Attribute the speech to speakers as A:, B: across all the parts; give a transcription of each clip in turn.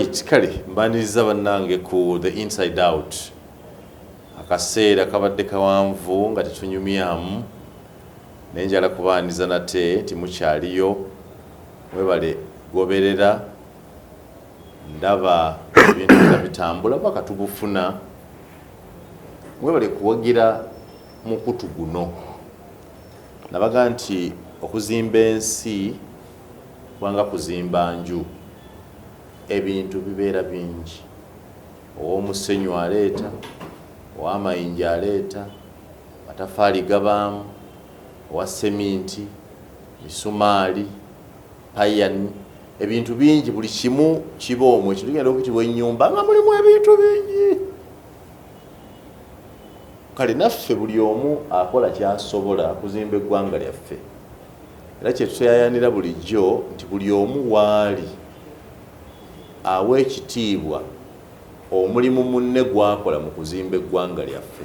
A: Right, kale mbaniriza bannange ku The Inside Out. Akaseera kabadde kawanvu nga tetunyumyamu, naye njala kubaaniza nate nti mukyaliyo. Mwebale goberera, ndaba ebintu nga bitambula baka tubufuna. Mwebale kuwagira mukutu guno. Nabaga nti okuzimba ensi kubanga kuzimba nju, ebintu bibeera bingi. Ow'omusenyu aleeta, ow'amayinja aleeta, matafaali gabaamu, owa seminti, misumaali, payani, ebintu bingi, buli kimu kiba omwo. Ekintu kigenda okuyitibwa ennyumba nga mulimu ebintu bingi. Kale naffe buli omu akola kyasobola kuzimba eggwanga lyaffe, era kyetuyayanira bulijjo nti buli omu waali awa ekitiibwa omulimu munne gwakola mu kuzimba eggwanga lyaffe.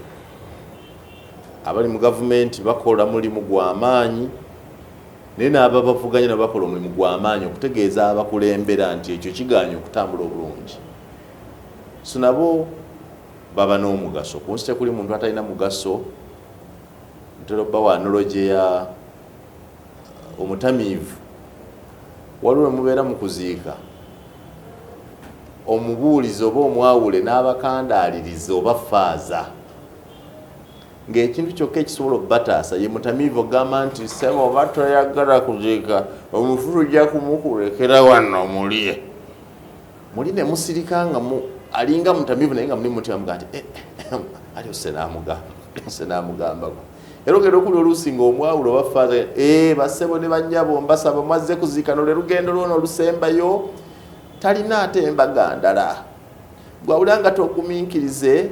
A: Abali mu gavumenti bakola mulimu gw'amaanyi, naye n'ababavuganya nabo bakola omulimu gw'amaanyi okutegeeza abakulembera nti ekyo kigaanye okutambula obulungi. So nabo baba n'omugaso. Ku nsi tekuli muntu atalina mugaso. Ntera obbawa analogy ya omutamiivu. Waliwo we mubeera mu kuziika, omubuulizi oba omwawule n'abakandaaliriza oba faaza, ng'ekintu kyokka ekisobola obbataasa ye mutamiivu ogamba nti ssebo, oba toyagala kuziika omufu, tujja kumukulekera wano mulye. Muli ne musirika nga alinga mutamiivu, naye nga muli mutya muga nti eh, ali ose n'amugamba, ose n'amugambako. Era ogenda okuli oluusi ng'omwawule oba faaza, bassebo ne bannyabo, mbasaba, mwazze kuziika nolwe lugendo lwona olusembayo, talina ate embaga ndala. Gwawulira nga togumiikirize,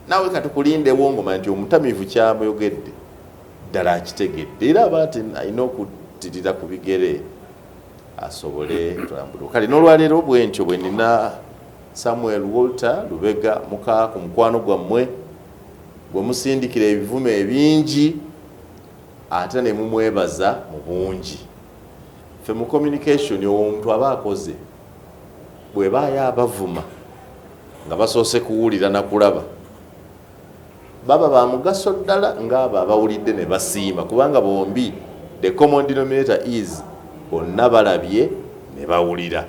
A: naawe katukulindewo, ngoma nti omutamiivu kyamuyogedde ddala akitegedde, era aba nti alina okuttirira ku bigere asobole tulambulwa. Kale n'olwaleero bwe ntyo bwe nina Samuel Walter Lubega muka ku mukwano gwammwe gwe musindikira ebivumo ebingi ate ne mumwebaza mu bungi. Ffe mu communication, omuntu aba akoze bwebaayo abavuma nga basoose kuwulira na kulaba, baba ba mugaso ddala ng'abo abawulidde ne basiima, kubanga bombi the common denominator is bonna balabye ne bawulira.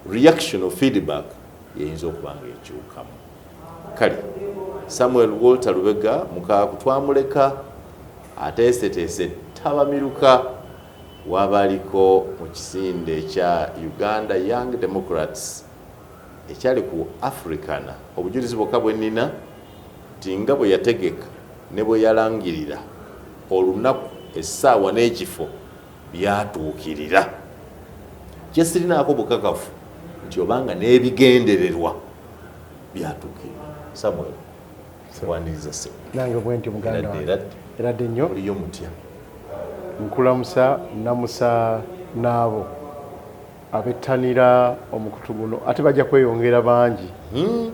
A: Reaction of feedback yeyinza okuba nga ekyukamu. Kale Samuel Walter Lubega Mukaaku twamuleka ateeseteese ttabamiruka wabaliko mu kisinde ekya Uganda Young Democrats ekyali ku Africana. Obujulizi bwokka bwe nnina nti nga bwe yategeka ne bwe yalangirira olunaku, essaawa n'ekifo byatuukirira. Kyesirinaako bukakafu nti obanga n'ebigendererwa byatuukirira. Samuel, waniriza se.
B: Nange bwe nti, muganda
A: Eradde,
B: wange.
A: Eradde.
B: Eradde nnyo.
A: Oliyo mutya?
B: Nkulamusa, namusa n'abo abettanira omukutu guno, ate bajja kweyongera bangi,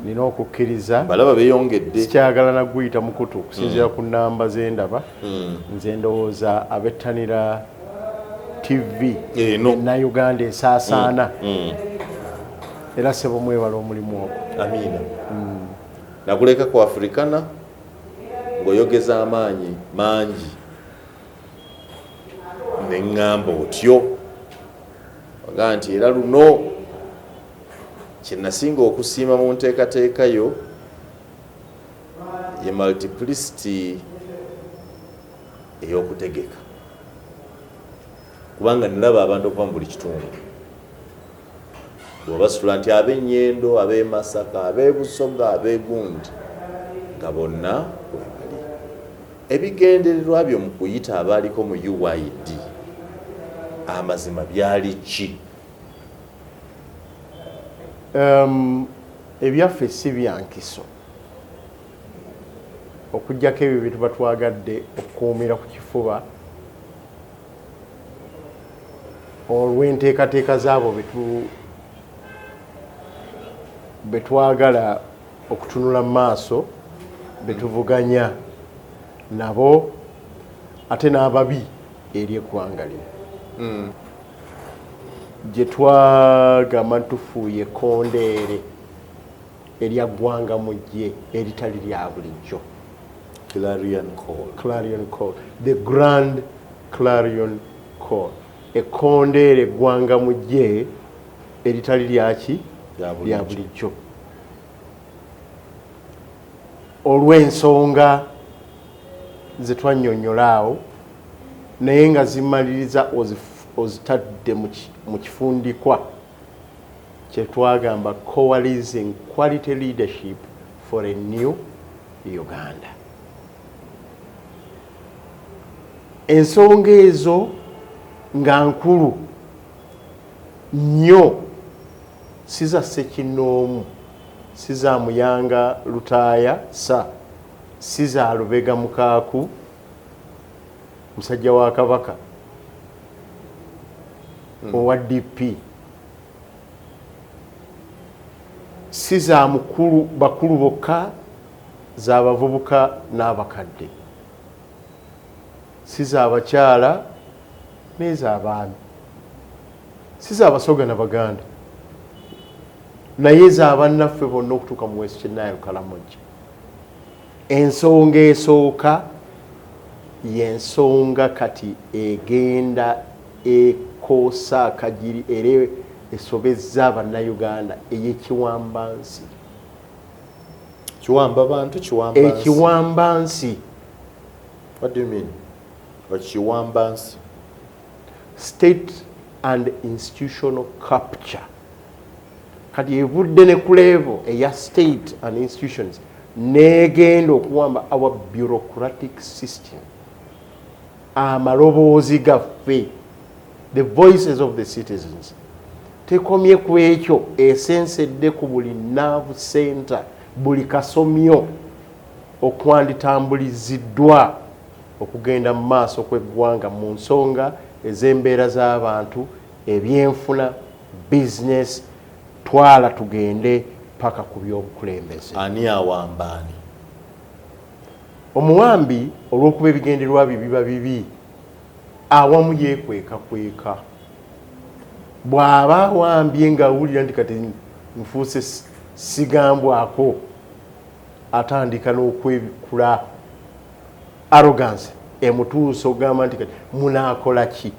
B: nina okukkiriza.
A: Balaba beeyongedde.
B: Sikyagala naguyita mukutu okusinziira ku namba zendaba. Nze ndowooza abettanira TV
A: Eno.
B: Ennayuganda esaasaana. Era sebo, mwebala omulimu ogwo.
A: Amiina. Nakuleka ku Africana ng'oyogeza amaanyi mangi, ne ŋŋamba otyo ogaa nti era luno kyenasinga okusiima mu nteekateeka yo ye multiplicity ey'okutegeka, kubanga nalaba abantu okuva mu buli kitundu bwebasitula nti ab'Ennyendo, ab'e Masaka, ab'e Busoga, ab'egundi, nga bonna webali. Ebigendererwa byo mu kuyita abaaliko mu UYD amazima byali ki?
B: Ebyaffe si byankiso okugjako ebyo bye tuba twagadde okukuumira ku kifuba olw'enteekateeka zaabo be twagala okutunula mu maaso, betuvuganya nabo ate n'ababi eri eggwanga lino. Gye twagamba ntufuuye ekkondeere erya ggwanga mujje eritali lya bulijjo.
A: Clarion call.
B: Clarion call, the grand clarion call, ekkondeere eggwanga mujje eritali lyaki? Lya bulijjo, olw'ensonga ze twannyonnyola awo, naye nga zimaliriza ozitadde mu kifundikwa kyetwagamba coalescing quality leadership for a new Uganda. Ensonga ezo nga nkulu nnyo, si za ssekinnoomu, si za Muyanga Lutaaya, sa si za Lubega Mukaaku musajja wa Kabaka owa DP, si za mukulu bakulu bokka, z'abavubuka n'abakadde, si z'abakyala n'ez'abaami, si z'Abasoga n'Abaganda, naye z'abannaffe bonna okutuuka mu West Nile, Kalamojja. Ensonga esooka y'ensonga kati egenda ekoosa akagiri era esobezza Abannayuganda, ey'ekiwambansi.
A: Kiwamba bantu, kiwamba nsi.
B: Ekiwambansi.
A: What do you mean, ekiwamba nsi?
B: State and institutional capture. Kati evudde ne ku level eya state and institutions negenda okuwamba our bureaucratic system, amaloboozi gaffe, the voices of the citizens. Tekomye ku ekyo, esensedde ku buli nerve center, buli kasomyo okwanditambuliziddwa okugenda mu maaso kw'eggwanga mu nsonga ez'embeera z'abantu, ebyenfuna, business, twala tugende paka ku by'obukulembeze.
A: Ani awambaani?
B: Omuwambi, olw'okuba ebigendererwa bye biba bibi, awamu yeekwekakweka. Bw'aba awambye ng'awulira nti kati nfuuse sigambwako, atandika n'okwebikula. Arrogance emutuusa okugamba nti kati munaakola ki?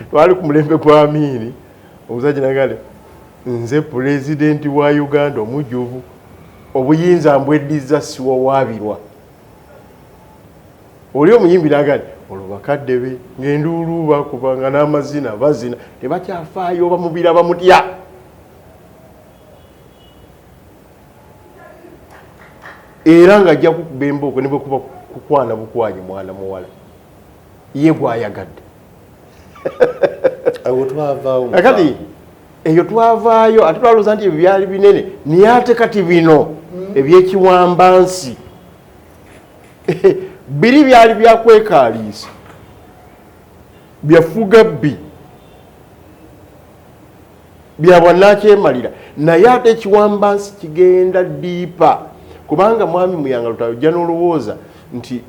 B: Twali ku mulembe gwa Amiini, omusajja nagale, "Nze pulezidenti wa Uganda omujjuvu, obuyinza mbweddiza, siwawaabirwa." Oli omuyimbi nagale, olwo bakadde be ng'enduulu bakuba nga n'amazina bazina, tebakyafaayo bamubira bamutya. Era ng'ajja kukuba embooko ne bwekuba kukwana bukwanyi mwana muwala ye gwayagadde.
A: Awo twavaawo.
B: Kakati eyo twavaayo, ate twalowooza nti ebyo byali binene, naye ate kati bino ebyekiwambansi biri byali byakwekaaliisa, byafuga bbi bya bwannakyemalira. Naye ate ekiwambansi kigenda deeper, kubanga mwami Muyanga Lutayo, ojja n'olowooza nti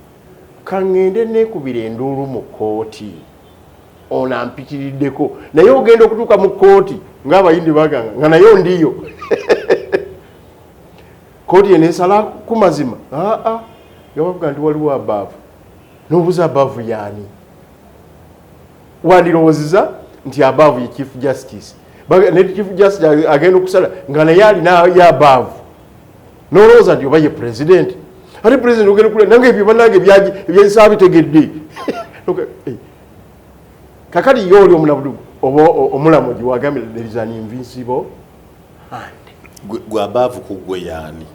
B: kaŋŋende neekubira enduulu mu kkooti, ono ampitiriddeko, naye ogenda okutuuka mu kkooti ng'Abayindi baganga nga naye ondiyo kkooti eneesala ku mazima. Aa, nga bavuga nti waliwo abaavu, n'obuuza abaavu yaani? Wandirowoozeza nti abaavu ye Chief Justice. Ne Chief Justice agenda okusala nga naye alinayo abaavu, nolowooza nti oba ye president. Ate president ogenda kula nange ebyo bannange ebyensabitegedde. Kakati ye oli omunabudugu oba omulamugi wagambye there is an invincible hand.
A: Gwe abaavu ku gwe yaani?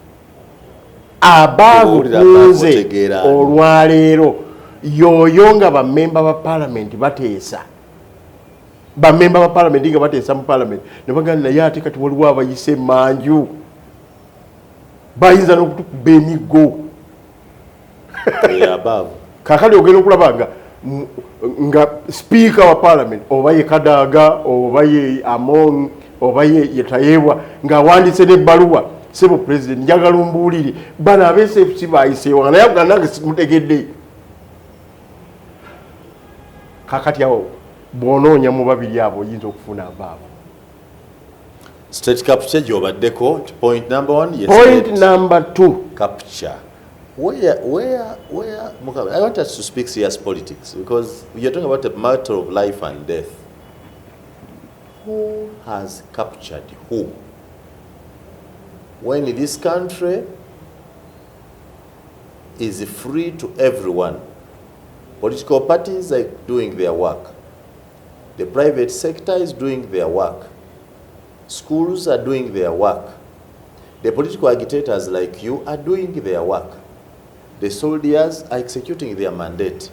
B: Abaavu
A: Owulira abaavu
B: kunze
A: otegeera ani?
B: Olwaleero yoyo nga bamemba ba palamenti bateesa, bamemba ba palamenti nga bateesa mu palamenti ne bagamba, naye ate kati waliwo abayise emanju bayinza n'okutukuba emiggo.
A: Oyo abaavu.
B: Kakali ogenda okulaba nga sipiika wa parliament, oba ye Kadaga, oba ye Among, oba ye Tayebwa, ng'awandiise n'ebbaluwa, "Sebo president, njagala ombuulire bano aba SFC bayiseewa," nga naye avuga, "Nange simutegedde." Kakati awo Bw'onoonya mu babiri abo oyinza okufuna abaabo.
A: State capture gy'obaddeko, point number one. Yes,
B: point number two.
A: Capture. Where, Mugabe, I want us to speak serious politics because you're talking about a matter of life and death. Who has captured who? When this country is free to everyone, political parties are doing their work, the private sector is doing their work, schools are doing their work, the political agitators like you are doing their work, the soldiers are executing their mandate,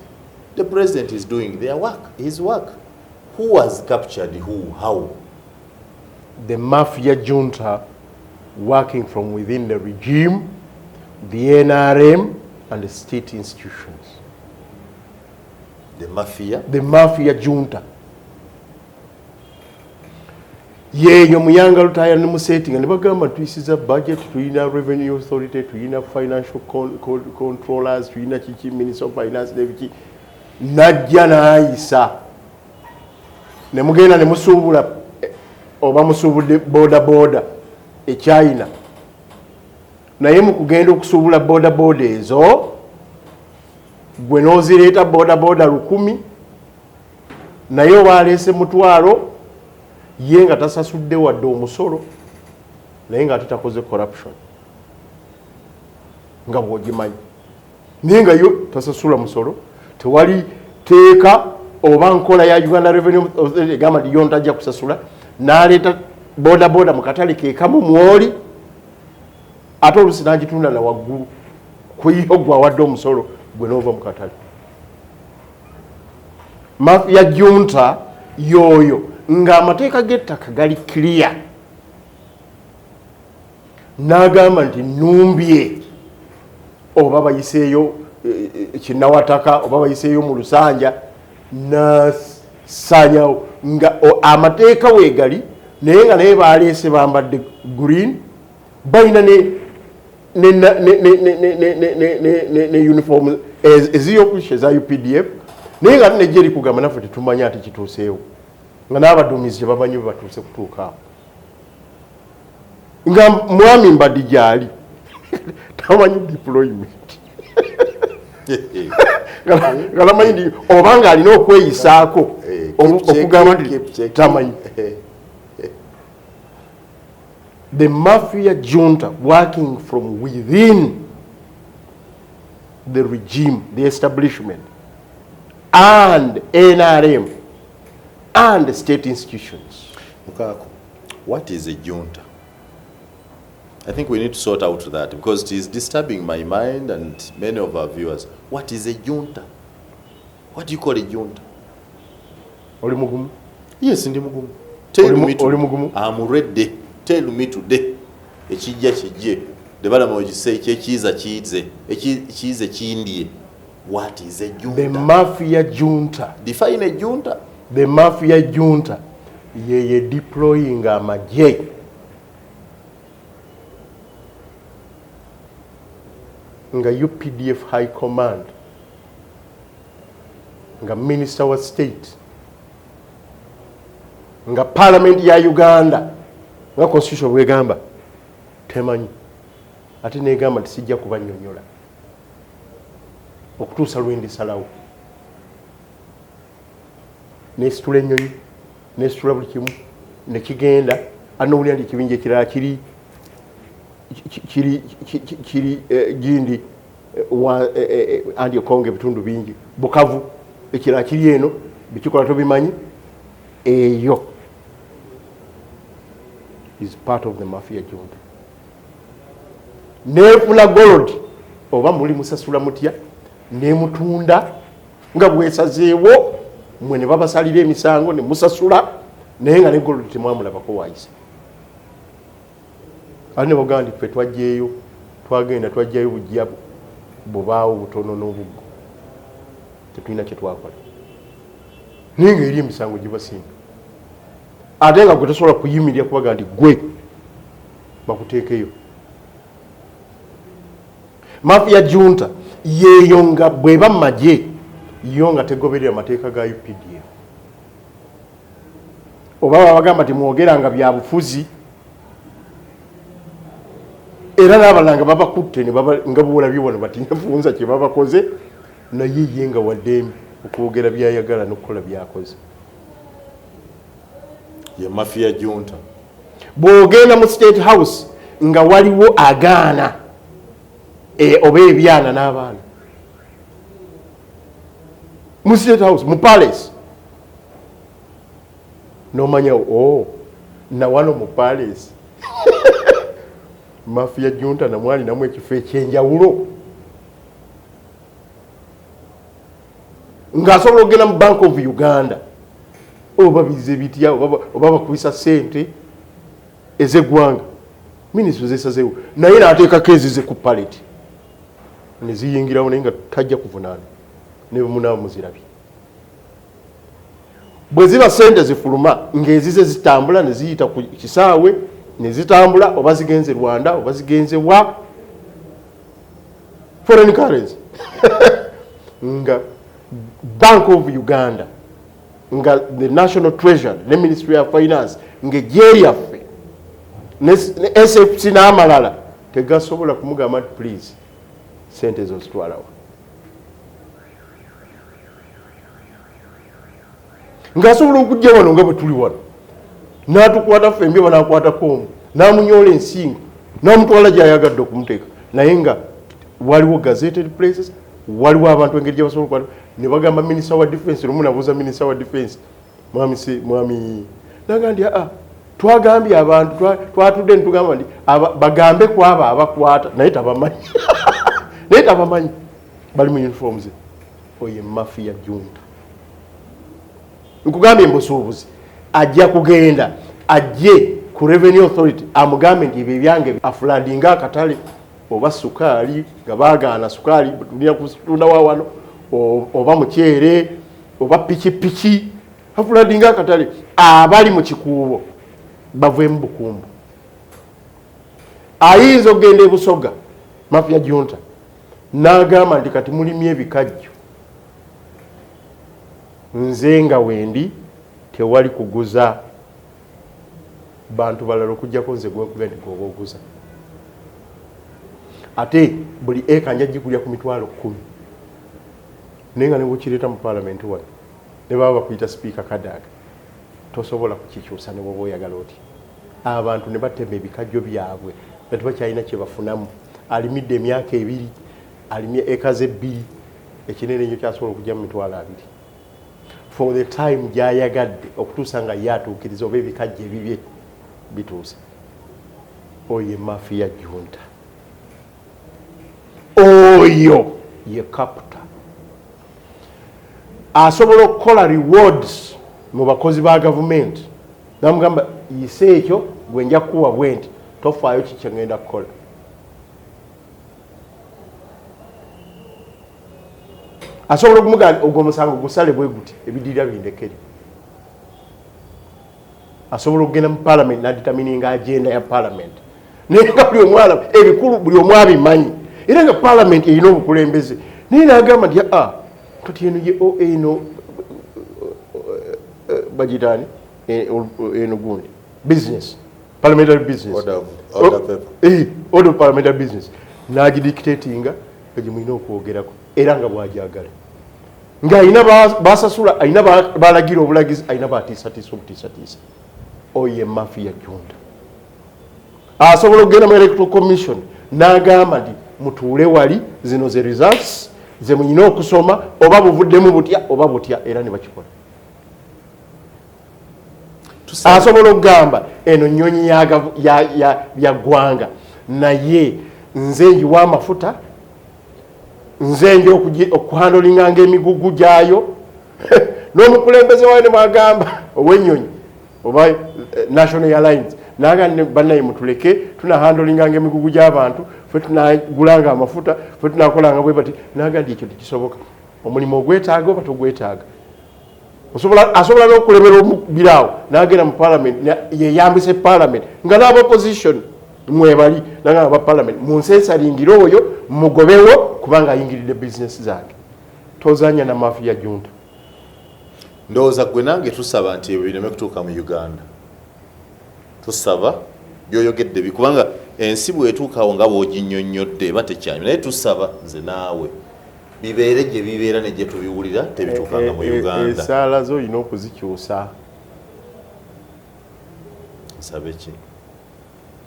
A: the president is doing their work, his work. Who has captured who? How?
B: The mafia junta working from within the regime, the NRM, and the state institutions.
A: The mafia?
B: The mafia junta. Yeeyo Muyanga Lutaaya ne musetinga ne bagamba tuyisiza budget, tulina revenue authority, tulina financial controllers, tulina kiki, minister of finance nebiki, najja n'ayisa ne mugenda ne musuubula, oba musuubudde boda boda e China, naye mu kugenda okusuubula boda boda ezo gwe n'ozireeta boda boda 1000, naye oba aleese 500, ye nga tasasudde wadde omusolo, naye nga ate takoze corruption nga bw'ogimanyi, naye nga yo tasasula musolo, tewali teeka oba nkola ya Uganda Revenue Authority egamba nti yo ntajja kusasula, n'aleeta boda boda mu katale kekamu mwoli, ate oluusi n'agitunda na waggulu kuyo gwe awadde omusolo gwe n'ova mu katale. Mafia junta yoyo ng'amateeka g'ettaka gali clear, n'agamba nti numbye oba bayiseeyo kinnawataka oba bayiseeyo mu lusanja, nasanyawo nga amateeka weegali, naye nga naye baleese bambadde green, balina ne uniform eziyokusha eza UPDF, naye nga ate nejja eri kugamba naffe tetumanyi ate kituuseewo, nga n'abaduumizi tebamanyi bwe batuuse kutuuka awo, nga mwami Mbadi gyali tamanyi deployment, nga tamanyi nti oba nga alina okweyisaako okugamba nti tamanyi. The mafia junta working from within the regime, the establishment, and NRM, and the state institutions.
A: Mukako, what is a junta? I think we need to sort out that because it is disturbing my mind and many of our viewers. What is a junta? What do you call a junta?
B: Oli mugumu?
A: Yes, ndi mugumu. Tell me
B: Oli mugumu?
A: I'm ready. Tell me today. Ekijja kijje. Debalama ogise ekyekiiza kiize. Ekiize kindye. What is a junta?
B: The mafia junta.
A: Define a junta.
B: The mafia junta yeye deploying amagye nga UPDF High Command, nga Minister wa State, nga Parliament ya Uganda, nga Constitution bwegamba temanyi, ate negamba nti sijja kubannyonnyola okutuusa lwe ndisalawo. Nesitula ennyonyi, nesitula buli kimu nekigenda, anowulira nti ekibinja ekirala kiri kiri kiri gindi andi Okongo, ebitundu bingi Bukavu, ekirala kiri eno, bikikola tobimanyi. Eyo is part of the mafia junta. Nefuna gold oba muli musasula mutya, nemutunda nga bwesazeewo mwe, ne babasalira emisango ne musasula, naye nga ne gold temwamulabako waayise. Ate ne bagamba nti ffe twajjeeyo, twagenda twajjayo bujja bubaawo butono n'obuggo, tetulina kye twakola, naye nga eri emisango gibasinga, ate nga gwe tosobola kuyimirira kubaga nti gwe bakuteekeyo. Mafia junta yeeyo nga bweba magye yo nga tegoberera mateeka ga UPDF. Oba babagamba timwogeranga byabufuzi, era n'abalala nga babakutte nga bwolabye wano batinyafunza kye babakoze, naye ye nga waddembe okwogera byayagala n'okukola byakoze.
A: Ye mafia junta.
B: Bw'ogenda mu State House nga waliwo agaana oba ebyana n'abaana mu State House, mu palace, nomanya o nawano mu palace mafia junta namwe alinamu ekifo ekyenjawulo, ng'asobola okugenda mu Bank of Uganda, oba bize bitya, oba bakubisa sente ez'eggwanga, minisitule zesazeewo, naye n'ateekako ezize ku pallet ne ziyingirawo, naye nga tajja kuvunaana ne bwemunaaba muzirabye. Bwe ziba sente zifuluma ng'ezize zitambula ne ziyita ku kisaawe ne zitambula, oba zigenze Rwanda oba zigenze wa foreign currency, nga Bank of Uganda, nga the National Treasury ne Ministry of Finance, ng'ejje lyaffe ne SFC n'amalala tegasobola kumugamba nti please, sente ezo zitwalawa, ng'asobola okujja wano nga bwe tuli wano n'atukwata ffembi oba n'akwatako omu n'amunyoola ensingo n'amutwala gy'ayagadde okumuteeka, naye nga waliwo gazetted places, waliwo abantu engeri gye basobola okukwata ne bagamba minisita wa defense. Lumu nabuuza minisita wa defense, mwami mwami naga nti aa twagambye abantu, twatudde netugamba nti bagambe ku abo abakwata, naye tabamanyi, naye tabamanyi, bali mu uniforms. Oyo mafia junta. Nkugambye mbusuubuzi ajja kugenda ajje ku Revenue Authority amugambe nti ebyo ebyange, afloodinga akatale, oba sukaali nga baagaana sukaali tulina kutunda wa wano, oba muceere oba pikipiki, afloodinga akatale, abali mu Kikuubo baveemu bukumbu. Ayinza okugenda ebusoga mafia junta n'agamba nti kati mulimye ebikajjo, nze nga wendi tewali kuguza bantu balala okugjako nze gwenkuga nti gwoba oguza, ate buli eka nja gikulya ku 100,000. Naye nga nebwekireeta mu palamenti wano ne baba bakuyita Sipiika Kadaga, tosobola kukikyusa ne bwoba oyagala oti. Abantu ne batema ebikajjo byabwe nga tebakyalina kye bafunamu. Alimidde emyaka 2, alimye eka ze 2, ekinene ennyo kyasobola okujja mu 20,000 for the time gyayagadde okutuusa nga ye atuukiriza oba ebikajjo ebibye bituuse. Oyo mafia junta, oyo ye capita. Asobola okukola rewards mu bakozi ba gavumenti namugamba, yise ekyo gwe nja kukuwa bwe nti, tofaayo kikyengenda kukola. Asobola okumugamba ogwo omusango gusale bwe guti, ebidirira bindekere. Asobola okugenda mu parliament nadetermininga agenda ya parliament, naye nga buli omwana ebikulu buli omu abimanyi, era nga parliament erina obukulembeze, naye nagamba nti aa kati eno ye eno bagitaani eno gundi business, parliamentary business, order of parliamentary business, nagidictatinga nga gyemulina okwogerako, era nga bwajagala, ng'alina basasula, alina balagira obulagizi, alina batiisatiisa obutiisatiisa. Oyo ye mafia junta. Asobola okugenda mu Electoral Commission n'agamba nti mutuule wali, zino ze results ze muyina okusoma, oba buvuddemu butya oba butya, era ne bakikola. Asobola okugamba eno nyonyi ya ggwanga, naye nze njiwa amafuta, nze nja okuhandlinganga emigugu gyayo, n'omukulembeze wayo ne mwagamba ow'ennyonyi oba National Airlines naga bannaye mutuleke tunahandlinganga emigugu gy'abantu, fe tunagulanga amafuta, fe tunakolanga bwe bati, naga nti ekyo tekisoboka, omulimu ogwetaaga oba togwetaaga. Asobola n'okulemera omubiraawo n'agenda mu parliament yeyambisa parliament nga n'aba opposition mwebali, nagamba aba parliament munsensalingire oyo mugobewo kubanga ayingiridde bizinesi zange. Tozanya na mafia junta.
A: Ndowooza gwe nange tusaba nti ebyo bireme kutuuka mu Uganda. Tusaba byoyogedde kubanga ensi bw'etuukawo nga bw'oginnyonnyodde eba tekyanyuma, naye tusaba nze naawe bibeere gye bibeera ne gye tubiwulira tebituukanga mu Uganda.
B: Esaala zo olina okuzikyusa.
A: Nsabe ki?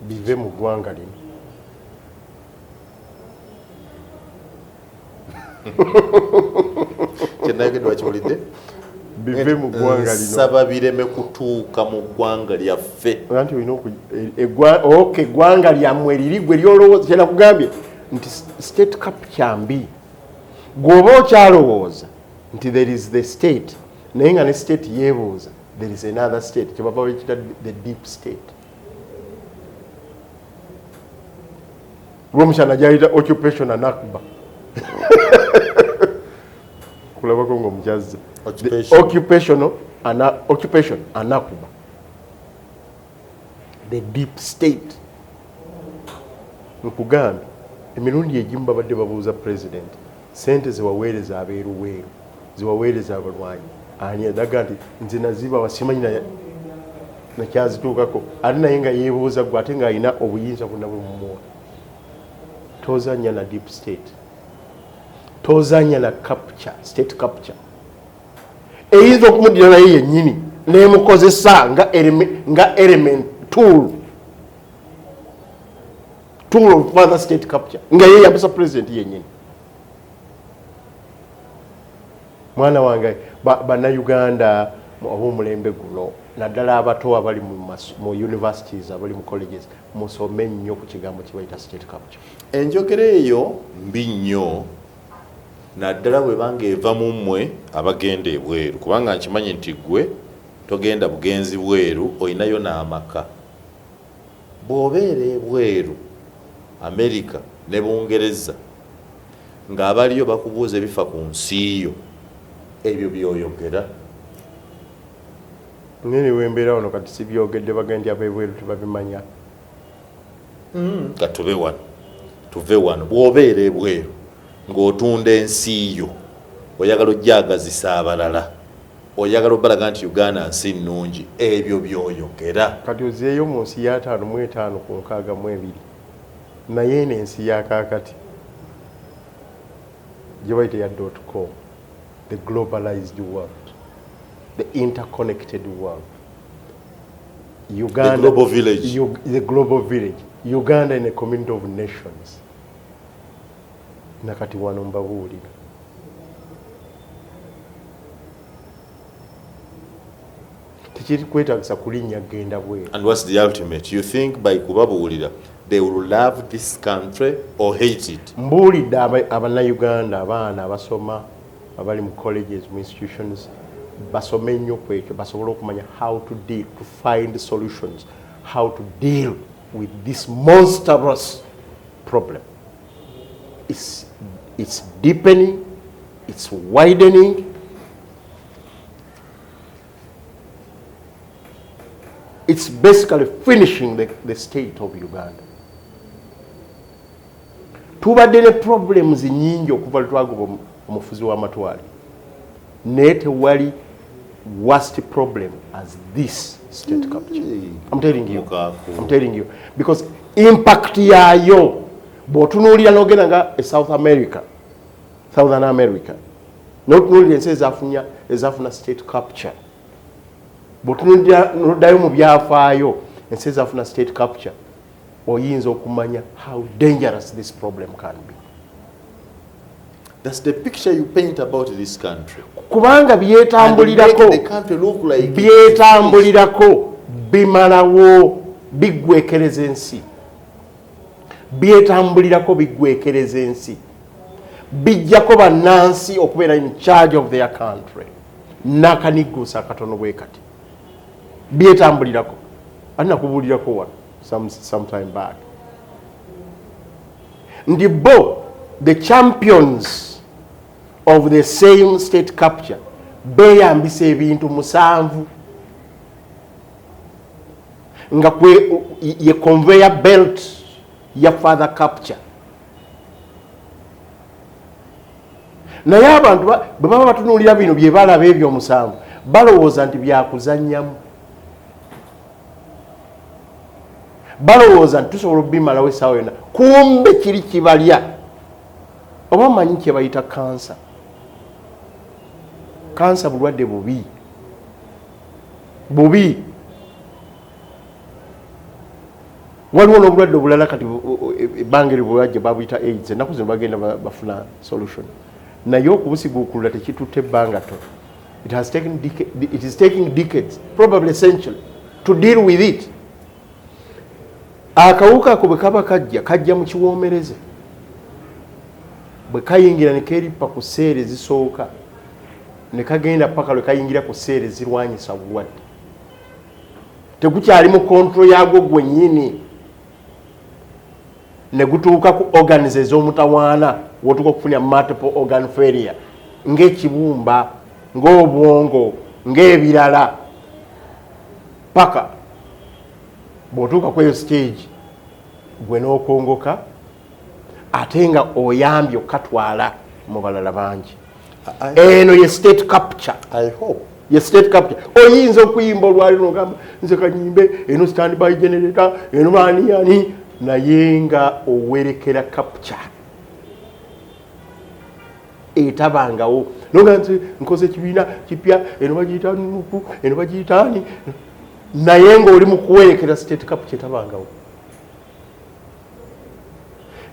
B: Bive mu ggwanga lino.
A: Kyenayogedde wakiwulidde?
B: Bive mu ggwanga lino.
A: Nsaba bireme kutuuka mu ggwanga lyaffe.
B: Anti olina okay, eggwanga lyammwe liri gwe lyolowooza. Kyenakugambye nti state capture mbi. Gw'oba okyalowooza nti there is the state, naye nga ne state yeebuuza there is another state, kyebava bakiyita the deep state. Lwomushana gyayita occupation anakba kulabako ng'omukyazza occupation anakuba the deep state. Nkugambye emirundi egimu babadde babuuza president sente zewaweereza abeeruweeru, zewaweereza abalwanyi, ani adaga nti nze nazibawa simanyi nakyazituukako, ate naye nga yeebuuza gwe ate ng'alina obuyinza bwonna bwe mumuwa. Tozanya na deep state, tozanya na capture, state capture eyinza okumuddira naye yennyini nemukozesa nga element tool of further state capture nga yeyambisa president yennyini. Mwana wange, bannayuganda ab'omulembe guno, naddala abato abali mu universities, abali mu colleges, musome nnyo ku kigambo kibayita state capture.
A: Enjogera eyo mbi nnyo, naddala bwebanga eva mu mmwe abagenda ebweru, kubanga nkimanyi nti ggwe togenda bugenzi bweru, olinayo n'amaka. Bw'obeera ebweru, Amerika ne Bungereza, ng'abaliyo bakubuuza ebifa ku nsi yo, ebyo byoyogera?
B: Nene wembeera wano kati sibyogedde, bagendi ab'ebweru tebabimanya.
A: Ka tube wano, tuve wano. Bw'obeera ebweru ng'otunda ensi yo, oyagala ojjagazisa abalala, oyagala obalaga nti Uganda nsi nnungi, ebyo byoyogera?
B: Kati ozeeyo mu nsi ya 55 ku 62, naye eno ensi ya kaakati gye bayita ya dot com, the globalized world, the interconnected world, Uganda,
A: The global village.
B: The global village, Uganda in a community of nations. Nakati wano mbabuulira, tekiri kwetagisa kulinnya genda bweru.
A: And what's the ultimate? You think by kubabuulira they will love this country or hate it?
B: Mbuulidde abannayuganda, abaana abasoma, abali mu colleges, mu institutions, basome nnyo ku ekyo, basobole okumanya how to deal, to find solutions, how to deal with this monstrous problem. It's deepening, it's widening, it's basically finishing the state of Uganda. Tubadde ne problems nyingi okuva lwe twagoba omufuzi w'amatwale, naye tewali worst problem as this state capture. I'm telling you.
A: Mukaku.
B: I'm telling you, because impact yaayo bw'otunuulira n'ogenda nga e South America, Southern America, n'otunuulira ensi ezafuna state capture, bw'otunuulira n'oddayo mu byafaayo ensi ezafuna state capture, oyinza okumanya how dangerous this problem can be.
A: That's the picture you paint about this country.
B: Kubanga byetambulirako.
A: And make the country look like
B: Byetambulirako bimalawo, biggwekereza ensi. Byetambulirako biggwekereza ensi, bijjako bannansi okubeera in charge of their country n'akanigguusa akatono bwe kati. Byetambulirako ate nakubuulirako wano some time back nti bo the champions of the same state capture beeyambisa ebintu musanvu nga kwe ye conveyor belt ya further capture. Naye abantu bwe baba batunuulira bino bye balaba ebyo omusanvu, Balowooza nti byakuzannyamu, balowooza nti tusobola okubimalawo essaawa yonna, kumbe kiri kibalya. Oba omanyi kye bayita kansa? Kansa bulwadde bubi bubi. Waliwo n'obulwadde obulala kati ebbanga eryo bwebajja babuyita AIDS. Ennaku zino bagenda bafuna solution, naye okubusiguukulula tekitutte ebbanga ttono. It is taking decades, probably a century, to deal with it. Akawuka ako bwe kaba kajja, kajja mu kiwoomereze. Bwe kayingira ne keerippa ku seere ezisooka, ne kagenda paka lwe kayingira ku seere zirwanyisa bulwadde, tegukyali mu control yagwo gwennyini, ne gutuuka ku organs ez'omutawaana, wotuuka okufunira multiple organ failure, ng'ekibumba, ng'obwongo, ng'ebirala, paka bw'otuuka ku eyo stage gwe n'okongoka, ate nga oyambye okukatwala mu balala bangi. Eno ye state capture.
A: I hope.
B: Ye state capture. Oyinza okuyimba olwali nogamba, nze kanyimbe eno stand by generator, eno bani yani, naye nga owerekera capture etabangawo. Noga nti nkoze ekibiina kipya, eno bagiyita NUP, eno bagiyita ani, naye ng'oli mu kuwerekera state capture etabangawo.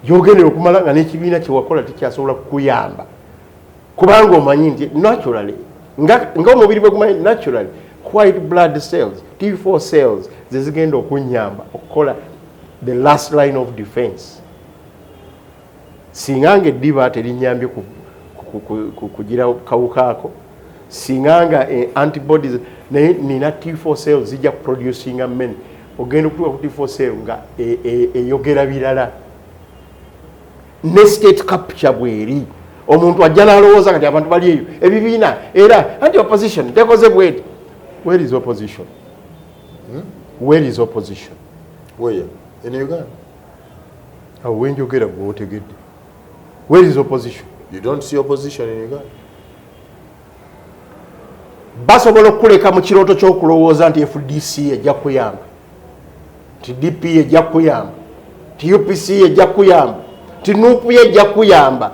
B: Gyogendera okumala nga n'ekibiina kyewakola tekyasobola kukuyamba, kubanga omanyi nti naturally, nga omubiri bwe gumanyi naturally white blood cells, T4 cells, zezigenda okunyamba okukola the last line of defense. Singa nga eddiba terinyambye kugira kawuka ako, singa nga antibodies, naye nina T4 cells zijja kuproducinga many. Ogenda okutuuka ku T4 cell nga eyogera birala. Ne state capture bweri, omuntu ajja n'alowooza kati abantu bali eyo ebibiina, era anti opposition tekoze bweti. Where is opposition? Where is opposition?
A: Where? In Uganda?
B: Awo wenjogera gwe otegedde. Where is opposition?
A: You don't see opposition in Uganda?
B: Basobola okukuleka mu kirooto ky'okulowooza nti FDC ejja kuyamba, nti DP ejja kuyamba, nti UPC ejja kuyamba, nti NUP ejja kuyamba,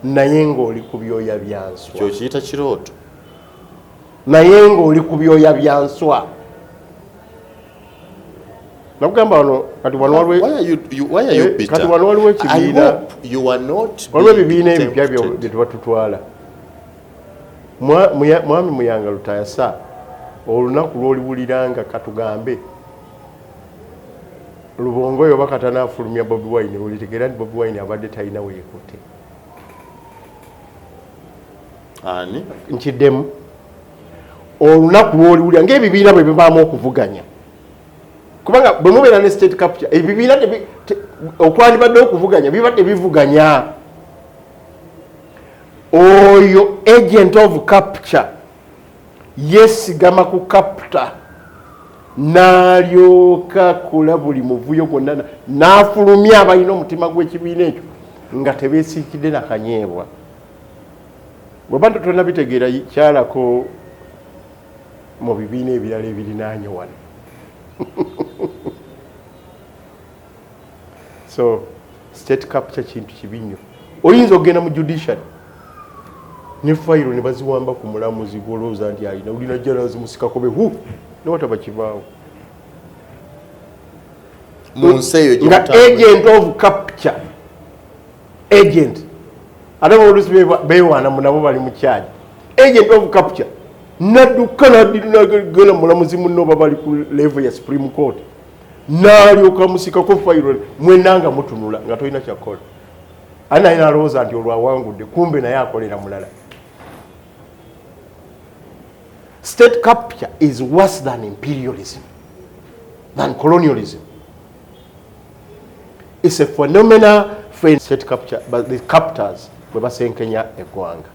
B: naye ng'oli ku byoya bya nswa.
A: Kyokiyita kirooto.
B: Naye ng'oli ku byoya bya nswa. Nakugamba wano kati wano waliwo
A: Why are you, you, why are you bitter?
B: Kati wano waliwo ekibiina.
A: I hope you are not
B: waliwo ebibiina ebipya
A: tempted.
B: Bye tuba tutwala. Mwami Muyanga Lutayasa, olunaku lw'oliwulira nga katugambe Lubongoyo oba Katana afulumya Bobi Wine, olitegeera nti Bobi Wine abadde talina weekutte.
A: Ani?
B: Nkiddemu, olunaku lw'oliwulira ng'ebibiina bwe bibaamu okuvuganya, kubanga bwe mubeera ne state capture, ebibiina okwandibadde okuvuganya biba tebivuganya. Oyo agent of capture yesigama ku captor, n'alyoka kola buli muvuyo gwonna, n'afulumya abalina omutima gw'ekibiina ekyo nga tebeesiikidde nakanyeebwa. Bweba tonabitegeera, kyalako mu bibiina ebirala ebirinaanye wano. So state capture kintu kibi nnyo. Oyinza okugenda mu judiciary ne fayiro ne baziwamba ku mulamuzi gwolowooza nti alina, olina jalazimusikako be hu newataba kibaawo.
A: Mu nsi eyo gye
B: nga
A: mutambula.
B: Agent of capture, agent, ate oluusi beewaana mu nabo bali mu kyagi. Agent of capture nadduka nagenda mulamuzi munno oba bali ku level ya Supreme Court, n'alyoka musikako fayiro, mwenna nga mutunula nga tolina kyakukola. Ate naye nalowooza nti olwo awangudde, kumbe naye akolera mulala. State capture is worse than imperialism, than colonialism. It's a phenomena for state capture, but the captors bwe basenkenya eggwanga.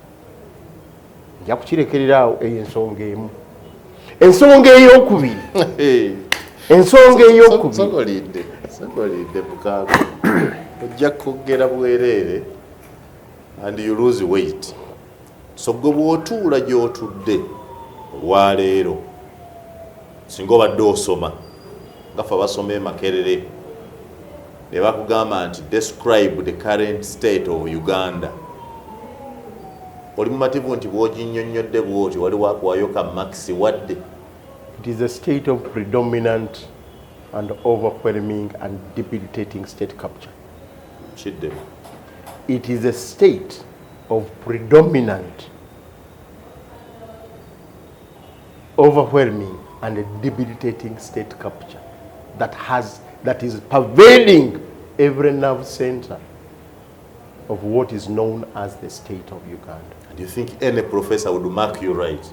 B: Nja kukirekerera awo. Eyo ensonga emu. Ensonga eyokubiri, ensonga eyokubiri.
A: Sokolidde, sokolidde mukaago, ojja kwogera bwereere and you lose weight. So gwe bw'otuula gy'otudde Olwaleero singa obadde osoma nga ffe abasoma e Makerere ne bakugamba nti describe the current state of Uganda, oli mumativu nti bw'oginnyonnyodde bw'oti waliwo akuwayo ka marks wadde?
B: It is a state of predominant and overwhelming and debilitating state capture.
A: Kiddemu.
B: It is a state of predominant, overwhelming and debilitating state capture that is pervading every nerve center of what is known as the state of Uganda.
A: And you think any professor would mark you right?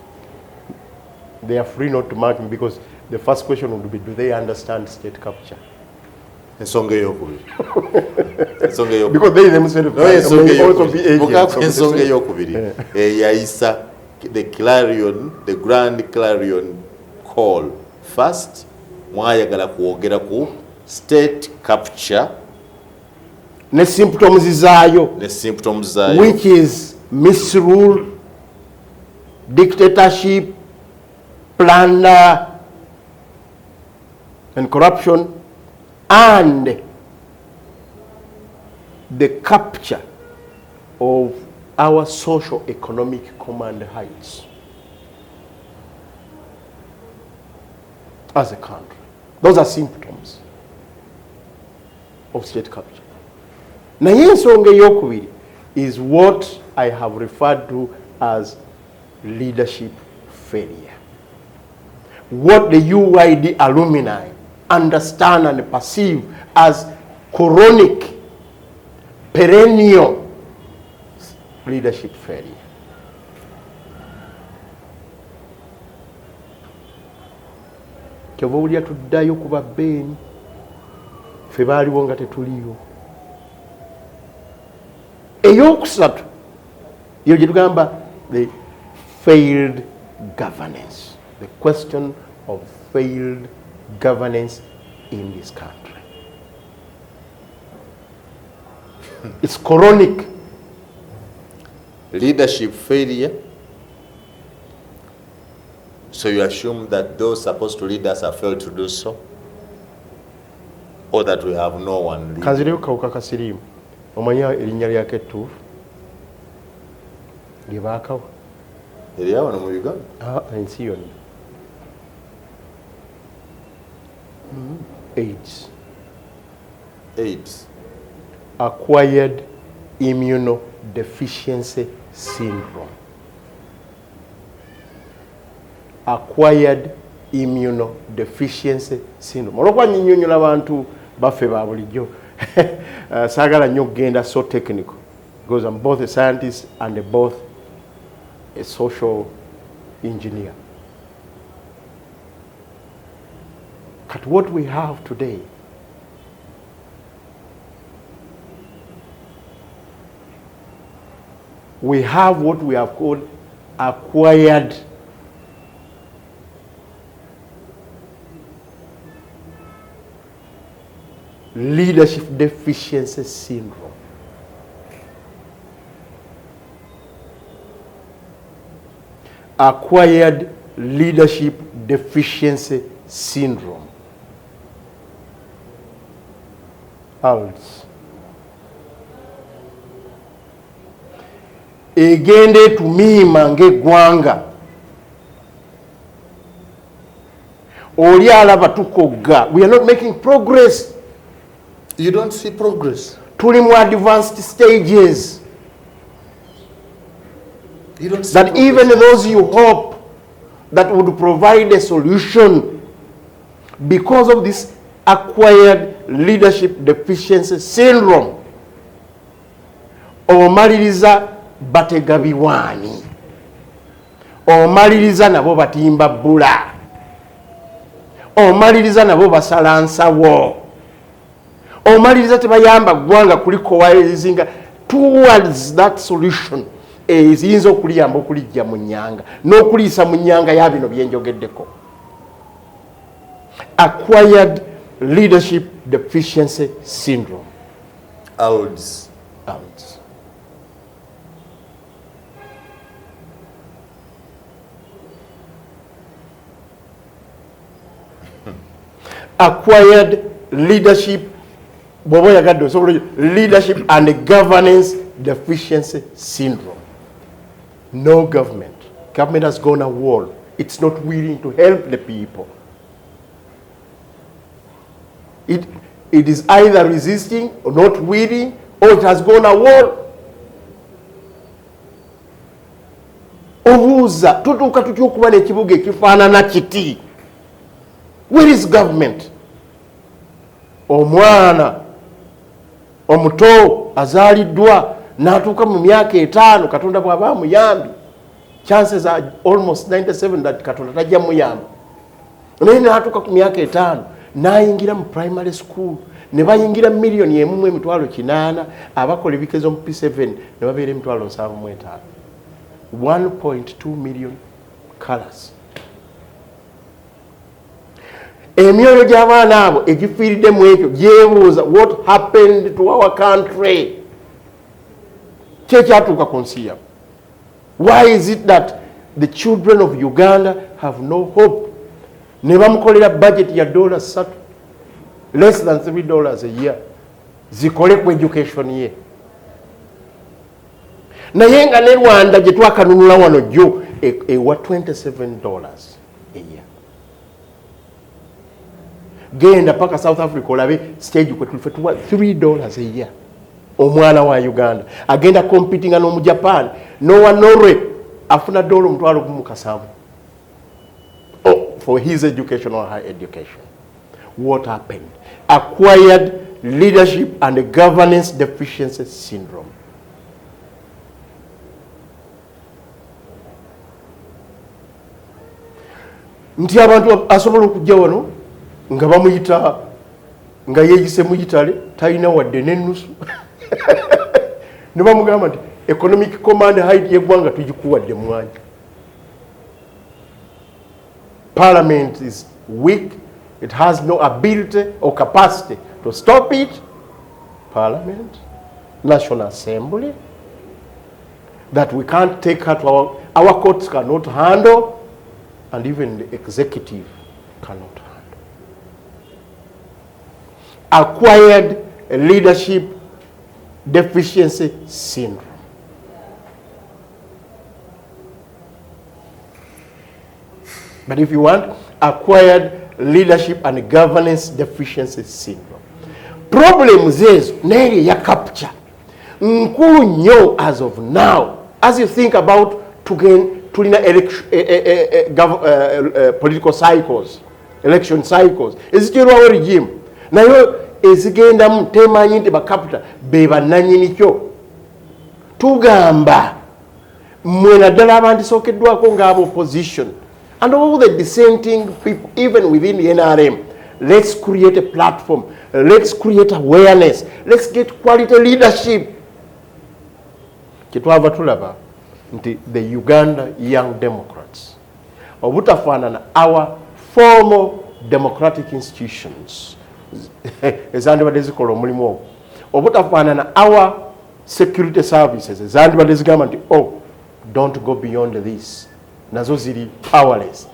B: They are free not to mark me because the first question would be, do they understand state capture?
A: Ensonga eyokubiri. Ensonga eyokubiri.
B: Because they themselves
A: No, ensonga
B: may also be
A: eyokubiri.
B: agents
A: Mukaku
B: of the
A: ensonga
B: state.
A: eyokubiri eyayisa the clarion, the grand clarion call. First, mwayagala kwogera ku state capture
B: ne symptoms zaayo,
A: ne symptoms zaayo,
B: which is misrule, dictatorship, plunder and corruption, and the capture of our social economic command heights as a country. Those are symptoms of state capture. Naye ensonga eyokubiri is what I have referred to as leadership failure. What the UYD alumni understand and perceive as chronic, perennial leadership failure. Kyova owulira tuddayo ku babbeeni, ffe baaliwo nga tetuliyo. Eyokusatu yo gye tugamba the failed governance, the question of failed governance in this country. It's chronic.
A: Leadership failure. So you assume that those supposed to lead us have failed to do so, or that we have no one leading.
B: Kanzireyo kawuka ka siriimu. Omanyi erinnya lyako ettuufu lye baakawa?
A: Erya wano mu Uganda?
B: Ah, ensi yonna. AIDS.
A: AIDS.
B: Acquired immunodeficiency syndrome. Acquired immunodeficiency syndrome. Olwokuba nnyinnyonnyola abantu baffe ba bulijjo, saagala nnyo okugenda so technical because I'm both a scientist and both a social engineer. But what we have today we have what we have called acquired leadership deficiency syndrome. Acquired leadership deficiency syndrome. ALDS. Egenda etumiima ng'eggwanga. Oli alaba tukogga. We are not making progress.
A: You don't see progress.
B: Tuli mu advanced stages.
A: You don't see
B: That
A: progress.
B: Even those you hope that would provide a solution, because of this acquired leadership deficiency syndrome, omaliriza batega biwaani, omaliriza nabo batimba bbula, omaliriza nabo basala nsawo, omaliriza tebayamba ggwanga kulikowazinga towards that solution eziyinza okuliyamba okulijja mu nnyanga n'okuliisa mu nnyanga ya bino byenjogeddeko. Acquired leadership deficiency syndrome.
A: ALDS.
B: ALDS. Acquired leadership, bw'oba oyagadde osobola, leadership and governance deficiency syndrome. No government. Government has gone AWOL. It's not willing to help the people. It is either resisting or not willing, or it has gone AWOL. Obuuza, tutuuka tutya okuba n'ekibuga ekifaanana kiti? Where is government? Omwana omuto azaaliddwa n'atuuka mu myaka 5, Katonda bw'aba amuyambi, chances are almost 97 that Katonda tajja muyamba, naye n'atuuka ku myaka 5 n'ayingira mu primary school, ne bayingira 1,800,000 abakola ebikezo mu P7, ne babeera 75,000, 1.2 million colors. Emyoyo gy'abaana abo egifiiridde mu ekyo gyebuuza, what happened to our country? Kyekyatuuka ku nsi yabwe? Why is it that the children of Uganda have no hope? Ne bamukolera budget ya $3, less than $3 a year, zikole ku education ye, naye nga ne Rwanda gye twakanunula wano jjo ewa $27 a year. Genda paka South Africa olabe stage kwe tulife, tuwa $3 a year. Omwana wa Uganda agenda competinga n'Omujapan n'owa Norway, afuna $17,000, oh, for his education or her education. What happened? Acquired leadership and governance deficiency syndrome. Nti abantu asobola okujja wano nga bamuyita nga yeeyise muyitale, talina wadde n'ennusu, ne bamugamba nti economic command height yeggwanga tugikuwadde mwanya. Parliament is weak, it has no ability or capacity to stop it. Parliament, National Assembly, that we can't take her to our courts cannot handle, and even the executive cannot handle. Acquired leadership deficiency syndrome. But if you want, acquired leadership and governance deficiency syndrome. Problems ezo naye ya capture nkulu nnyo as of now. As you think about tulina political cycles, election cycles eziterwawo regime, naye ezigendamu temanyi nti bacapita be bannanyini kyo. Tugamba mmwe naddala abandisookeddwako ng'aba opposition and all the dissenting people even within the NRM, let's create a platform, let's create awareness, let's get quality leadership. Kyetwava tulaba nti the Uganda Young Democrats, obutafaanana our formal democratic institutions ezandibadde zikola omulimu ogwo, obutafaanana our security services ezandibadde zigamba nti, "Oh, don't go beyond this," nazo ziri powerless.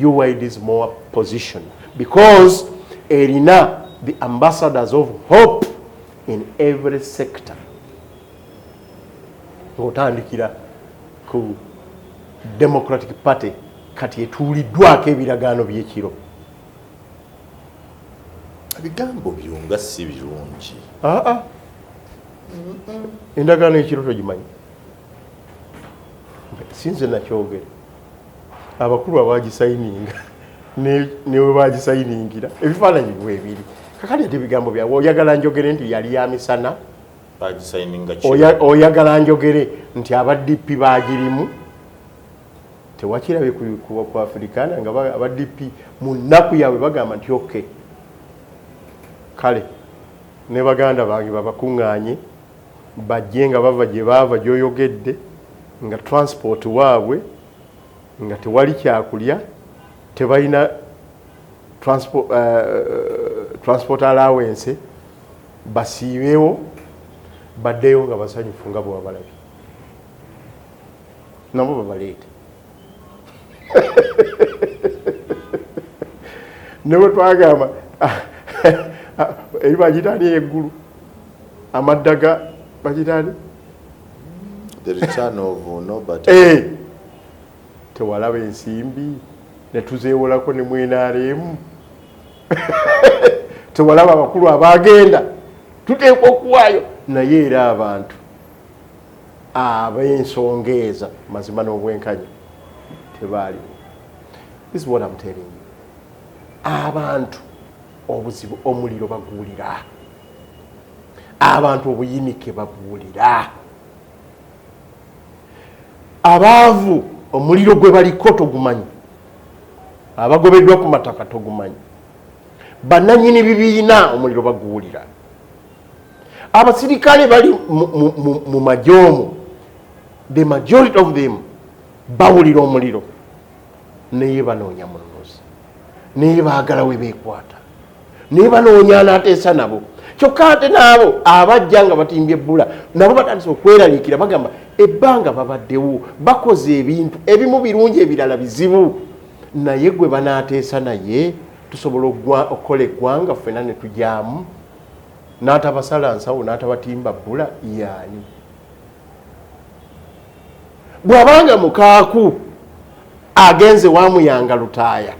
B: UYD is more position because erina the ambassadors of hope in every sector, ng'otandikira ku Democratic Party kati etuuliddwako ebiragaano by'ekiro.
A: Ebigambo byo nga si birungi.
B: Aa, endagaano y'ekiro togimanyi? Sinze nakyogera, abakulu abagisayininga newe bagisayiningira ebifaananyi bwebiri. Kakati ate ebigambo byawe oyagala njogere nti yali ya misana?
A: Bagisayininga ki?
B: Oyagala njogere nti aba DP bagirimu? Tewakirabye ku Africana nga aba DP mu nnaku yaabwe bagamba nti, "Ok, kale ne baganda bange babakuŋŋaanye bajje nga bava gye baava gy'oyogedde, nga transport waabwe nga tewali kyakulya, tebalina transport allowance, basiibewo baddeyo nga basanyufu nga bwe wabalabye, nabo babaleete." Ne bwe twagamba Eri bagitani eggulu amaddaga bagitani.
A: The return of Norbert.
B: Tewalaba ensimbi ne tuzeewolako ne mwenaremu. Tewalaba abakulu abagenda tuteekwa okuwaayo, naye era abantu ab'ensonga eza mazima n'obwenkanya tebaaliwo. This is what I'm telling you. Abantu obuzibu omuliro baguwulira, abantu obuyinike babuwulira, abaavu omuliro gwe baliko togumanyi, abagobeddwa ku mataka togumanyi, bannanyini bibiina omuliro baguwulira, abasirikale bali mu majoomu, the majority of them bawulira omuliro, naye banoonya mununuzi, naye baagala we beekwata, naye banoonya anaateesa nabo. Kyokka ate naabo abajja nga batimbye ebbula nabo batandise okweraliikira, bagamba ebbanga babaddewo bakoze ebintu ebimu birungi, ebirala bizibu, naye gwe banaateesa naye tusobola okukola eggwanga ffena ne tujaamu n'atabasala nsawo n'atabatimba bbula yaani. Bw'abanga Mukaaku agenze wamuyanga Lutaaya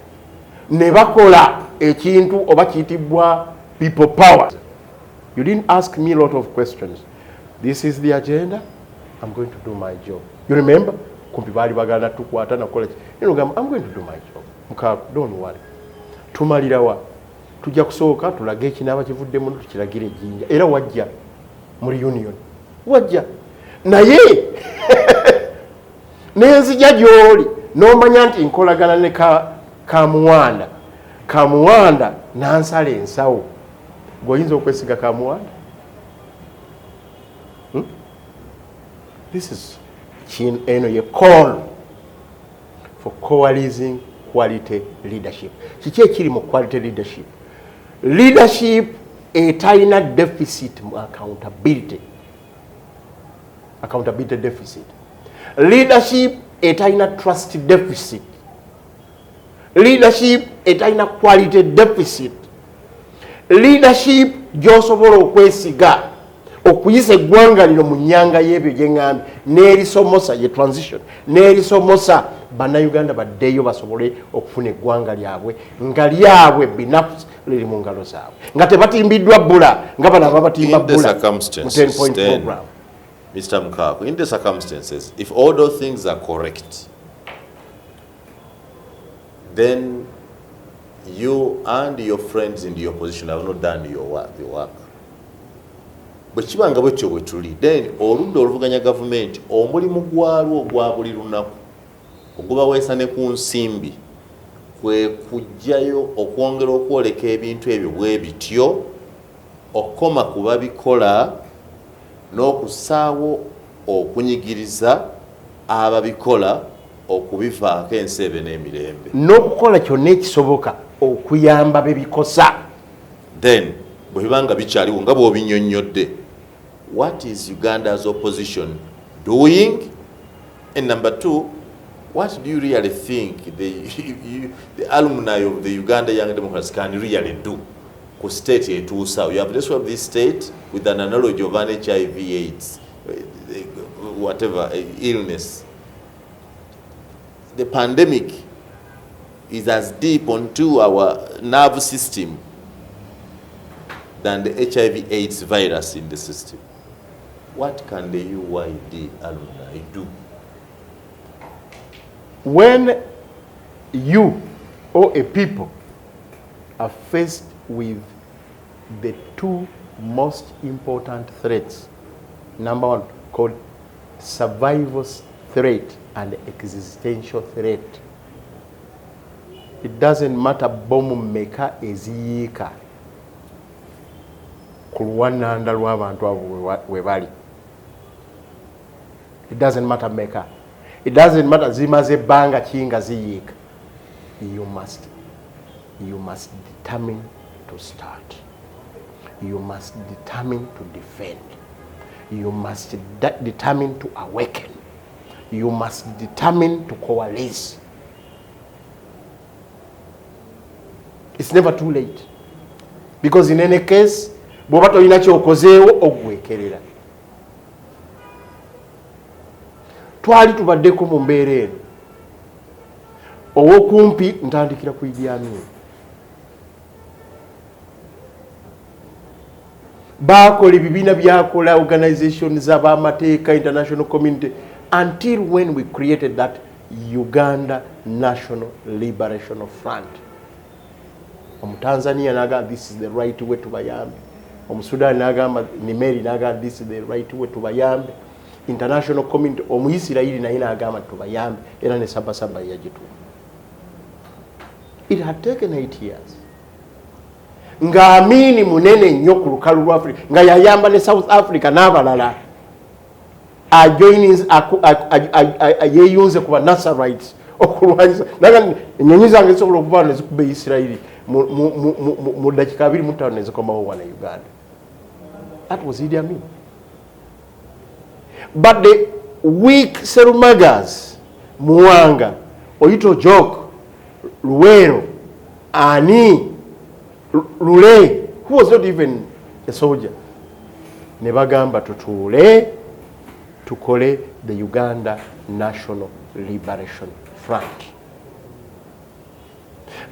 B: ne bakola ekintu oba kiyitibwa people power. You didn't ask me a lot of questions. This is the agenda. I'm going to do my job. You remember kumpi baali bagala tukwata nakola ki, nogamba I'm going to do my job. Mukaaku, don't worry, tumalirawa tujja kusooka tulage ekinaaba kivuddemu, tukiragire ejjinja. Era wajja muri union, wajja naye nenzija gy'oli n'omanya nti nkolagana ne Kamuwanda. Kamuwanda nansala ensawo, gweoyinza okwesiga Kamuwanda? Hmm? This is eno ye call for coalescing quality leadership. Kiki ekiri mu quality leadership? Leadership etalina deficit mu accountability, accountability deficit, leadership etalina trust deficit, leadership etalina quality deficit, leadership gy'osobola okwesiga okuyisa eggwanga lino mu nyanga y'ebyo gyeŋŋambye n'erisomosa ye transition, n'erisomosa Bannayuganda baddeyo basobole okufuna eggwanga lyabwe nga lyabwe binafu liri mu ngalo zaabwe, nga tebatimbiddwa bbula nga bano ababatimba bbula mu 10 point program.
A: Mr. Mukaaku, in the circumstances, if all those things are correct, then you and your friends in the opposition have not done your work, the work. Bwe kiba nga bwetyo bwe tuli, then oludda oluvuganya gavumenti omulimu gwalwo ogwa buli lunaku ogubaweesa ne ku nsimbi kwe kujjayo okwongera okwoleka ebintu ebyo bwe bityo, okukoma ku babikola n'okussaawo okunyigiriza ababikola okubivaako ensi ebe n'emirembe.
B: N'okukola kyonna ekisoboka okuyamba bebikosa.
A: Then bwe biba nga bikyaliwo nga bw'obinyonnyodde, what is Uganda's opposition doing? And number two, what do you really think the alumni of the Uganda Young Democrats can really do ku state etuusaawo? You have described this state with an analogy of an HIV AIDS, whatever illness. The pandemic is as deep onto our nerve system than the HIV AIDS virus in the system. What can the UYD alumni do?
B: When you or a people are faced with the two most important threats, number one called survival threat and existential threat, it doesn't matter bomu meka eziyiika ku luwananda lw'abantu abo we bali. It doesn't matter meka, it doesn't matter zimaze ebbanga ki nga ziyiika, you must determine to start, you must determine to defend, you must determine to awaken, you must determine to coalesce. It's never too late. Because in any case, bw'oba tolina kyokozeewo ogwekerera. Twali tubaddeko mu mbeera eno. Owokumpi ntandikira ku Idi Amin. Bakola ebibiina, byakola organization z'abamateeka, international community, until when we created that Uganda National Liberation Front. Omutanzania nagamba, "This is the right way, tubayambe." Omusudan nagamba, Nimeri nagamba, "This is the right way, tubayambe." International community, Omuisirairi naye nagamba, "Tubayambe." Era ne Sabasaba yagituwa. It had taken 8 years nga Amini munene nnyo ku lukalu lwa Africa, nga yayamba ne South Africa n'abalala, yeyunze ku Banasserites okulwanyisa. Naga enyonyi zange zisobola okuba nezikuba Isirairi mu dakiika 25 nezikomawo wana Uganda. That was Idi Amin. But the weak Serumagas, Muwanga, Oyite Ojok, Luwero, ani, Lule, who was not even a soldier, ne bagamba, "Tutuule tukole the Uganda National Liberation Front."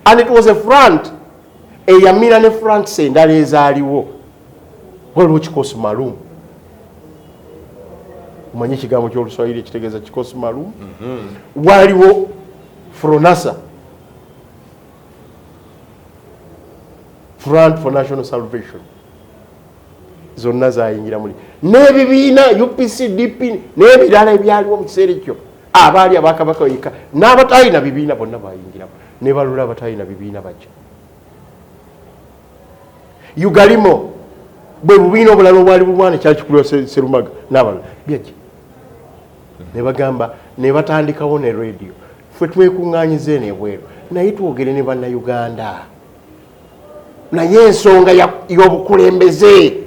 B: And it was a front eyamira ne fronts endala ezaaliwo. Waliwo kikosi maalum. Omanye ekigambo ky'Oluswahili ekitegeeza kikosi maalum? Waliwo FRONASA, Front for National Salvation. Zonna zayingira muli n'ebibiina UPC, DP n'ebirala ebyaliwo mu kiseera ekyo. Abaali abakabaka yeka n'abatalina bibiina bonna bayingiramu, ne balula abatalina bibiina bajja. Ugalimo bwe bubiina obulala obwali bulwana, kyali kikulwa Serumaga n'abalala byajja ne bagamba ne batandikawo ne radio. Ffe twekuŋŋanyiza eno ebweru, naye twogere ne Bannayuganda, naye ensonga y'obukulembeze.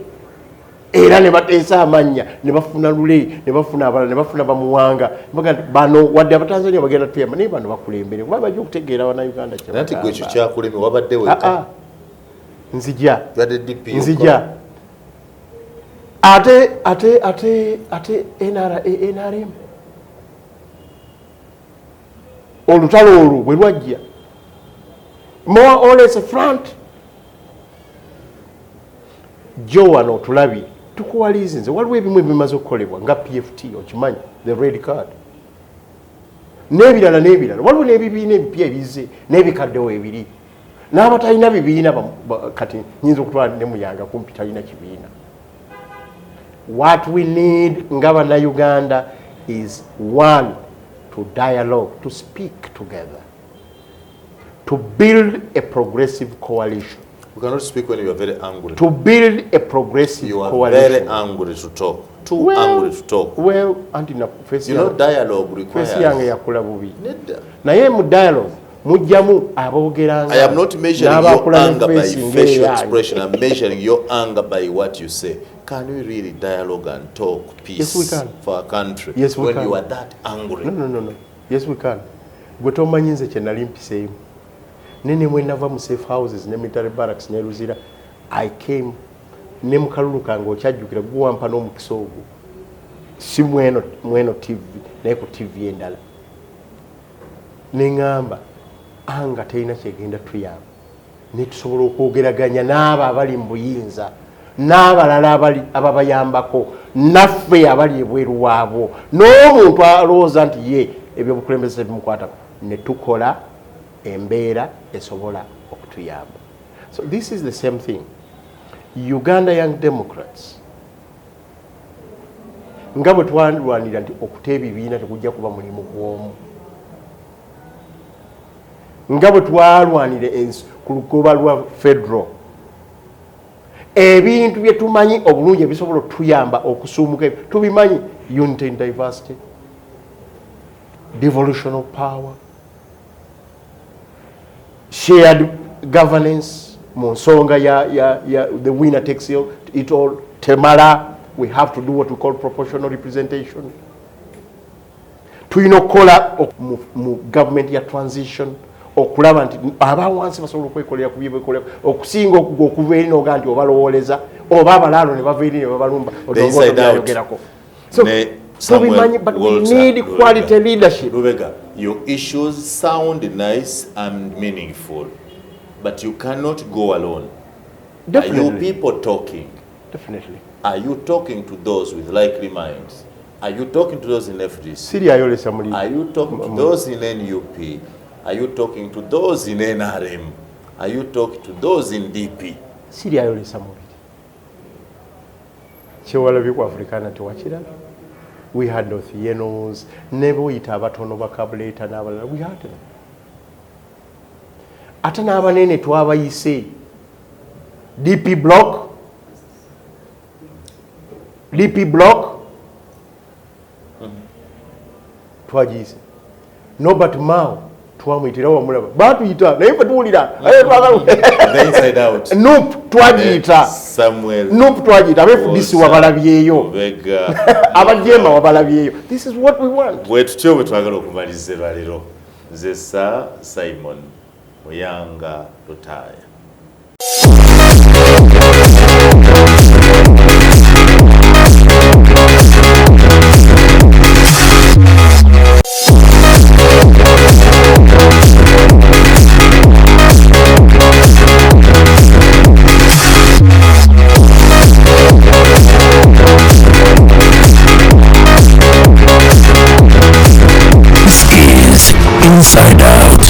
B: Era ne bateesa amannya, ne bafuna Lule, ne bafuna abalala, ne bafuna Bamuwanga. Baga nti bano wadde Abatanzania bagenda tuyamba, naye bano bakulembere kuba bajja okutegeera Bannayuganda kye
A: Naye nti gwe ekyo
B: bagamba.
A: Kyakulemi wabadde
B: Ah,
A: weka.
B: ah. Nzija.
A: Badde DP yokka.
B: Nzija. Ate NRA, NRM, olutalo olwo bwe lwajja, more or less front jo wano otulabye tukuwalizinze. Waliwo ebimu ebimaze okukolebwa nga PFT, okimanyi, the red card n'ebirala n'ebirala. Waliwo n'ebibiina ebipya ebizze n'ebikaddewo ebiri n'abatalina bibiina. Kati nyinza okutwala ne Muyanga, kumpi talina kibiina. What we need nga Bannayuganda is one, to dialogue, to speak together, to build a progressive coalition.
A: You cannot speak when you are very angry.
B: To build a progressive
A: You are
B: coalition.
A: very angry to talk. Too
B: Well,
A: angry to talk.
B: Well, anti na face
A: Dialogue requires.
B: Face yange yakula bubi.
A: Nedda.
B: Naye mu dialogue mujjamu aboogeranga.
A: I am not measuring your anger by facial expression. I'm measuring your anger by what you say. Can we really dialogue and talk peace
B: Yes, we can.
A: For our country
B: Yes, we
A: when
B: can.
A: You are that angry?
B: No. Yes, we can. Gwe tomanyi nze kye nali mpiseemu. Nene mwe nava mu safe houses ne military barracks ne Luzira. I came ne mu kalulu kange, okyajjukira, guwampa n'omukisa ogwo. Si mweno, mweno TV, naye ku TV endala. Ne ŋŋamba anga terina kyegenda tuyamba. Ne tusobola okwogeraganya n'abo abali mu buyinza n'abalala abali ababayambako, naffe abali ebweru waabwo, n'omuntu alowooza nti ye ebyobukulembeze bimukwatako, ne tukola embeera esobola okutuyamba. So this is the same thing. Uganda Young Democrats, nga bwe twalwanira nti okuta ebibiina tekujja kuba mulimu gw'omu, nga bwe twalwanira ku lugoba lwa federal, ebintu bye tumanyi obulungi ebisobola otuyamba okusuumuka ebyo tubimanyi: unity in diversity, devolution of power, shared governance. Mu nsonga ya the winner takes it all temala. We have to do what we call proportional representation. Tulina okukola mu government ya transition. Okulaba nti abawansi basobola okwekolera ku byebekolera okusinga okugwa okuva eri noga nti obalowooleza oba abalaalo ne bava eri ne babalumba oyogerako. So tubimanyi, but we need quality leadership.
A: Lubega, your issues sound nice and meaningful, but you cannot go alone.
B: Definitely.
A: Are you people talking?
B: Definitely.
A: Are you talking to those with likely minds? Are you talking to those in FDC? Are you talking to those in NUP? Are you talking to those in NRM? Are you talking to those in DP?
B: Siriyayolesa mubiri. Kyewalabye ku Africana tewakiraba. We had Othienos, ne boyita abatono bakabuleta n'abalala, we had them. Ate n'abanene twabayise. DP block, DP block, twagiyise. Norbert Mao twamuyitira wamulaba, batuyita naye ffe tuwulira NUP twagiyita, NUP twagiyita, aba FDC wabalabyeyo, abajema wabalabyeyo. This is what we want.
A: Bwe tutyo bwe twagala okumaliriza leero. Nze Sir Simon Muyanga Lutaaya.
C: This is Inside Out.